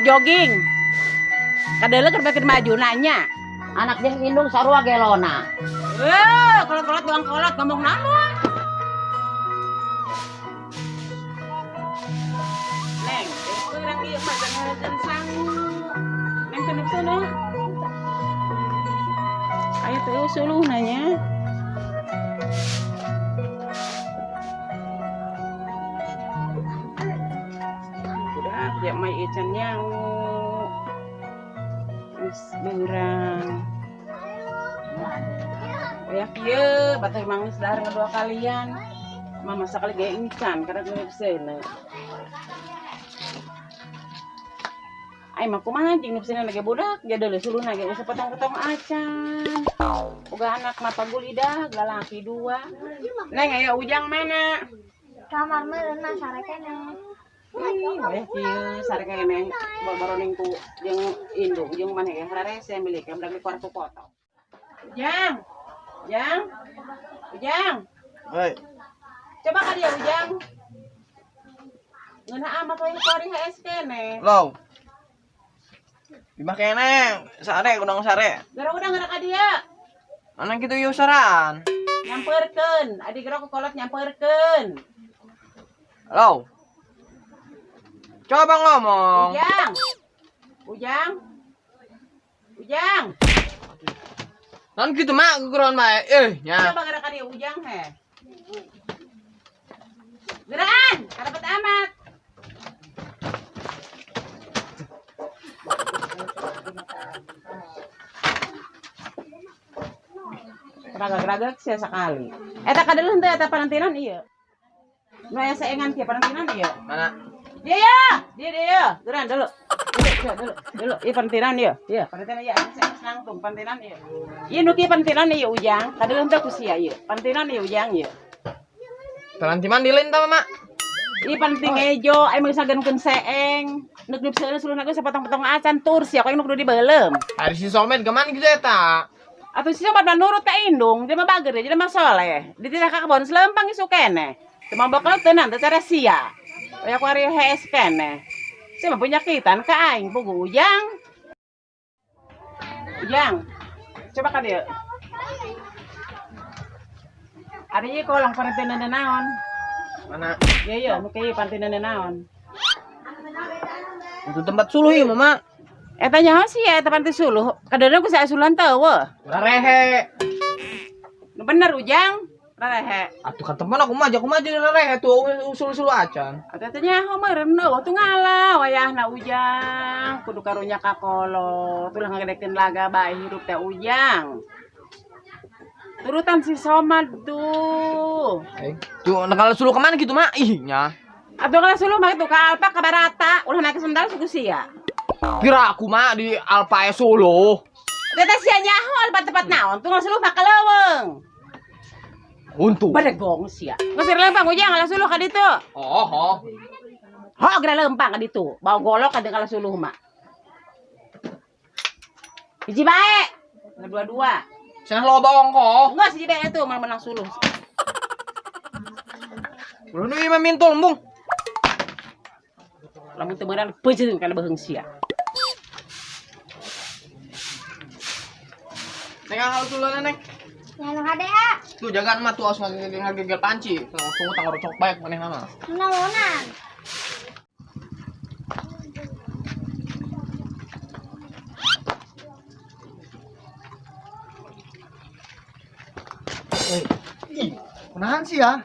Jogging. Kadeuleu keur makin maju nanya. Anak jeung indung sarua gelona. Eh, kolot-kolot doang kolot ngomong naon. Neng, kurang ieu mah jangan sangu. Neng teu nafsu. Ayo tuh suluh nanya. Udah, dia mai ican nyangu. Geus beurang. Ya kieu, batur mangis dahar dua kalian. Mama sakali ge encan karena geus seuna. Ai mah kumaha jeung nupsina ge budak, ge deuleu suluhna ge geus potong-potong acan. Boga anak mah pagulidah, lalaki dua. Neng aya Ujang mana? Kamar meureun sare keneh. Ih, weh kieu sare keneh boroning ku jeung indung jeung maneh ge hararese milik budak di kuartu kotok. Ujang. Ujang. Ujang. Hei. Coba ka dia Ujang. Ngeunah amat we kuari HS keneh. Low. Bima kene, sare kudang sare. Gara udah ngara ka dia. Mana kitu ieu saraan? Nyamperkeun, adi gero ku kolot nyamperkeun. Low. Coba ngomong. Ujang. Ujang. Ujang. Non gitu mak kukuron bae. Eh, nya. Coba gara ka dia Ujang he. Geraan, karepet amat. Raga-raga sia sekali. Eta kadeuleuh teh eta panantinan ieu. Nu aya saengan kieu panantinan ieu. Mana? Dia ya, dia dia. Geran dulu. Dulu, dulu, dulu. Ieu panantinan ieu. Ieu panantinan ieu aya saengan nangtung panantinan ieu. Ieu nu kieu panantinan ieu Ujang. Kadeuleuh teh ku sia ieu. Panantinan ieu Ujang ieu. Panantiman dilin tah, Mama. Ieu panting ejo, aya mah sagenkeun seeng. Nuk nup seuneu suluna geus sapotong-potong acan tur sia koe nuk kudu dibeuleum. Ari si Somet kemana gitu eta? Atuh si Somet mah nurut ka indung, dia mah bager, dia mah soleh. Dititah ka kebon selempang isuk keneh. Teu mabok tenan teu cara sia. Aya ku ari HS keneh. Sia mah penyakitan ka aing pugu Ujang. Ujang. Coba ka dieu. Ari ieu kolang parantina naon? Mana? Iya iya, nu kieu parantina naon? Itu tempat suluh ieu, Mama. Eta nyaho sih ya, eta panti suluh. Kadeuleuh ku saya suluhan teu weuh. Rarehe. Nu bener Ujang, rarehe. Atuh kan teman aku mah aku mah jadi rarehe tuh usul-usul acan. Atuh teh nyaho meureun eueuh tuh ngalah wayahna Ujang, kudu karunya ka kolot, ulah ngagedekeun laga bae hirup teh Ujang. Turutan si Somad tuh. Eh, tuh nah, kalau suluh kemana gitu, Mak? Ih, nya. Atuh kalau suluh mah itu ka Alpa ka Barata, ulah naik sendal suku sia. Kira aku mah di Alpa e Solo. Teh sia nyaho Alpa tempat naon, tuh suluh mah ka leuweung. Untung. Badegong sia. Geus lempang Ujang ala suluh ka ditu. Oh, oh. Ho geura lempang ka ditu. Bawa golok ka dieu suluh mah. Hiji bae. Dua-dua. Cenah loba ongko. Enggak sih bae itu malah menang suluh. Ulah nu ieu mah mintul embung. Lamun teu meunang peujeun kana beuheung sia. Neng kalau suluh neng. Ya nu hade ah. Tuh jagaan mah tuh harus ngagegel panci. Langsung tangor cok baik maneh mah. Naonan. Kunahan sih ya?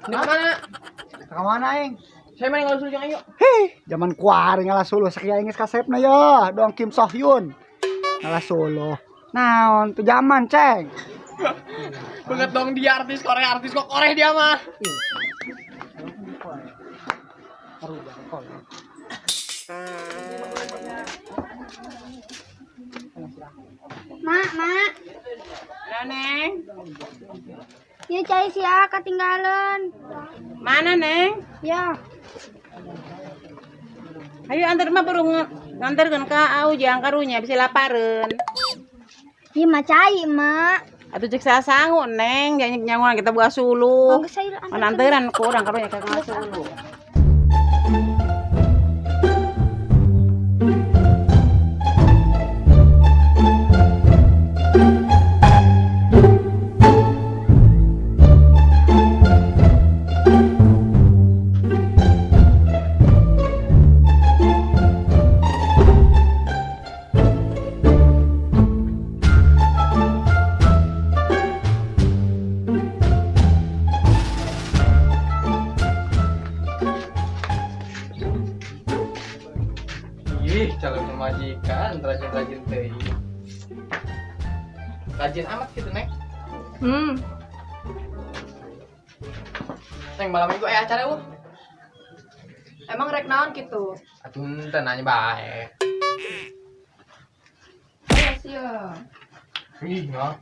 Ini kemana? Ka mana aing? Saya main ngalah suluh jangan yuk. Hei, zaman kuari ngalah suluh sakieu aing geus kasepna ya, dong Kim So Hyun. Ngalah suluh. Naon tuh zaman, Ceng. Banget dong dia artis Korea, artis kok Korea dia mah. Mak, mak. Nah, Neng. Ieu cai sia ketinggalan. Mana, Neng? Ya. Ayo antar mah baru nganterkeun ka Ujang karunya bisa lapareun. Ieu mah cai, Mak. Atuh cek saya sangu, Neng, jangan nyanguan kita buah suluh. Oh, geus ayo anterkeun. Mana anteran ku urang karunya ka suluh. Pamajikan rajin-rajin teh. Rajin amat gitu, Neng. Neng, malam minggu aya acara eueuh. Emang rek naon gitu? Atuh henteu nanya bae. Ayo sia. Ih, nah.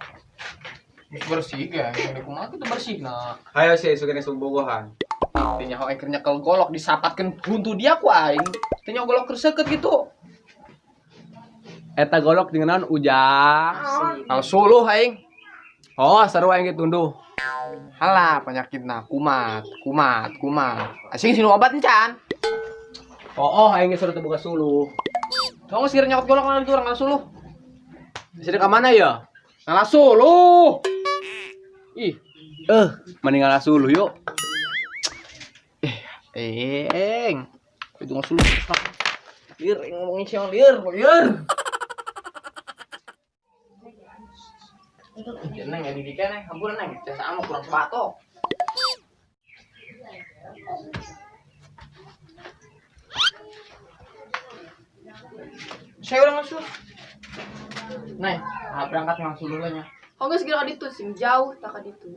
Geus bersih ge, yang kumaha kitu bersih nah. Hayo sih sugene sumbogohan. Teu nyaho aing keur nyekel golok disapatkeun huntu dia ku aing. Teu nyaho golok keur seukeut gitu. Eta golok jeung naon Ujang? Al suluh aing. Oh, seru aing ge tunduh. Halah penyakitna kumat, kumat, kumat. Asing sinu obat encan. Oh, aing ge seru teu boga suluh. Kamu sih nyokot golok nang urang ngalah suluh. Sini ka mana ya? Ngalah suluh. Ih, Mending ngalah suluh yuk. Eng. Itu ngalah suluh. Liur ngomongin siang liur, liur. Neng, ya didiknya neng, hampura neng, jasa ama kurang sebatok. Saya udah ngasuh. Neng, ah, berangkat ngasuh dulu nya. Oh geus geura ka ditu sing jauh tak ka ditu.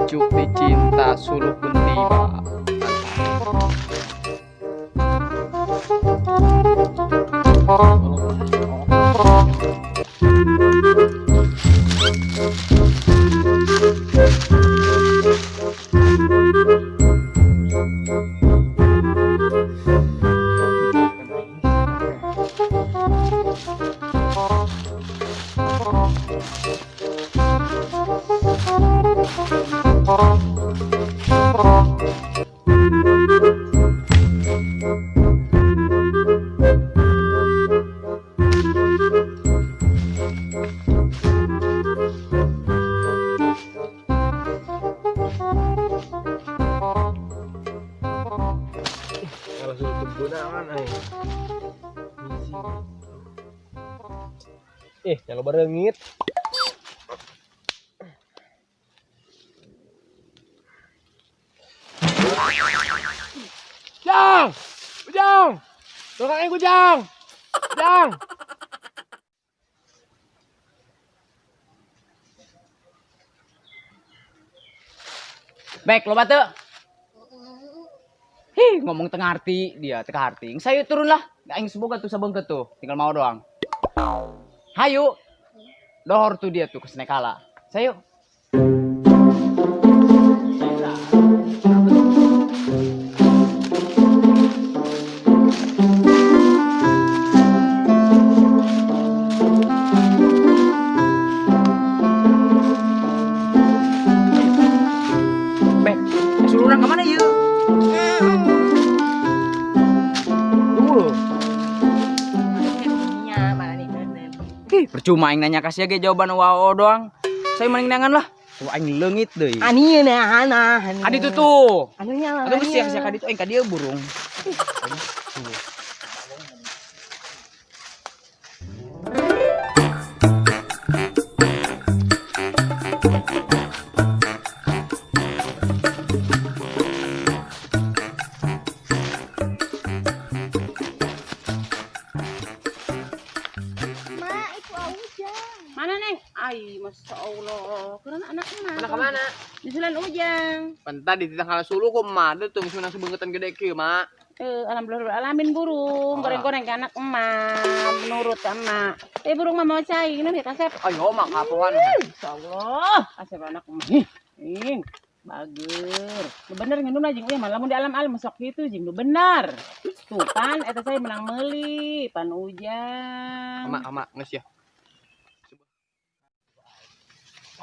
Pucuk dicinta suluh pun tiba. Ngalah suluh teu gunaan aing. Nyalo bareungit. Jang! Ujang! Tolong aing Ujang! Jang! Baik, loba teu. Hih, ngomong tengah arti dia, tengah arti. Saya turun lah. Aing seboga tuh sabengke tuh, tinggal mau doang. Hayu. Dohor tuh dia tuh ke Senekala. Sayo. Bek, suruh orang kemana yuk? Tunggu. Ih, percuma aing nanya kasih ge jawaban wao doang. Saya mending nangan lah. Tuh aing leungit deui. Ani na ana. Kadi tuh tuh. Anunya Atuh geus sia-sia kadi tuh aing ka dieu burung. Mak, itu Ujang. Mana Neng? Ai, masya Allah. Kurang anak emak. Mana kemana? Nyusulan Ujang. Pan tadi titah ngalah suluh kok mah, tuh geus meunang sebeungeutan gede kieu, Mak. Alhamdulillah alamin burung, goreng-goreng ke anak emak, menurut ke emak. Burung mah mau cai, ini nih kasep. Ayo mak kapoan. Insyaallah, kasep anak emak. Ih, ih, bager. Lu bener nginum lah jeung malah mun di alam-alam sok gitu jeung lu bener. Tuh pan eta saya menang meuli, pan Ujang. Mak, mak geus ya.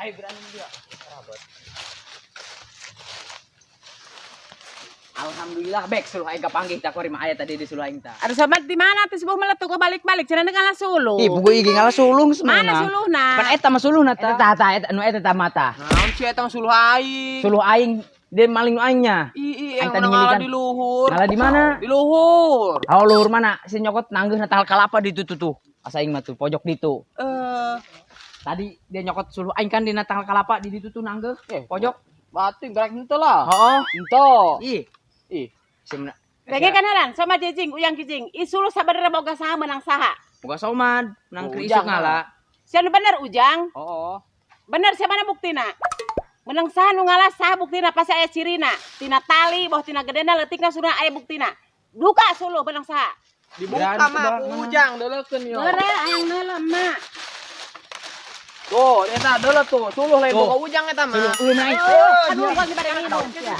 Ayo berani dia. Alhamdulillah bek suluh aing kapanggih tah kuari mah aya tadi di suluh aing tah. Aduh sobat di mana tuh sebuah meletup kok balik-balik cenah ngalah suluh. Ih, buku igi ngalah suluh geus Mana suluhna? Pan eta mah suluhna tah. Eta tah eta nu eta tah mata. Naon sih eta mah suluh aing. Suluh aing dia maling nu aingnya. Ih, ih, Aing yang tadi menang ngalah ngilikan. di luhur. Ngalah di mana? Di luhur. Oh, luhur mana? Si nyokot nanggeus na tahal kalapa di tu tuh. Asa aing mah tuh pojok ditu. Eh, Tadi dia nyokot suluh aing kan dina tangkal kalapa di ditu tuh nanggeus. Eh, Pojok. batin gerak henteu lah. Heeh. Henteu. Ih, Ih, si mena- Pengen kan heran sama jijing uyang jijing. Ih suluh sabenerna boga saha menang saha. Boga somad, nang Ujang, keur isuk ngala. Sia nu bener Ujang. oh. Bener siapa mana buktina? Menang saha nu ngalah saha buktina pasti aya cirina. Tina tali boh tina gedena leutikna surna aya buktina. Duka suluh menang saha. Dibuka mah ku Ujang deuleukeun yo. Lere aing heula emak. Tuh, eta deuleu tuh, suluh lain Tuh. boga Ujang eta mah. Suluh naik. Aduh, kok dibari minum sia.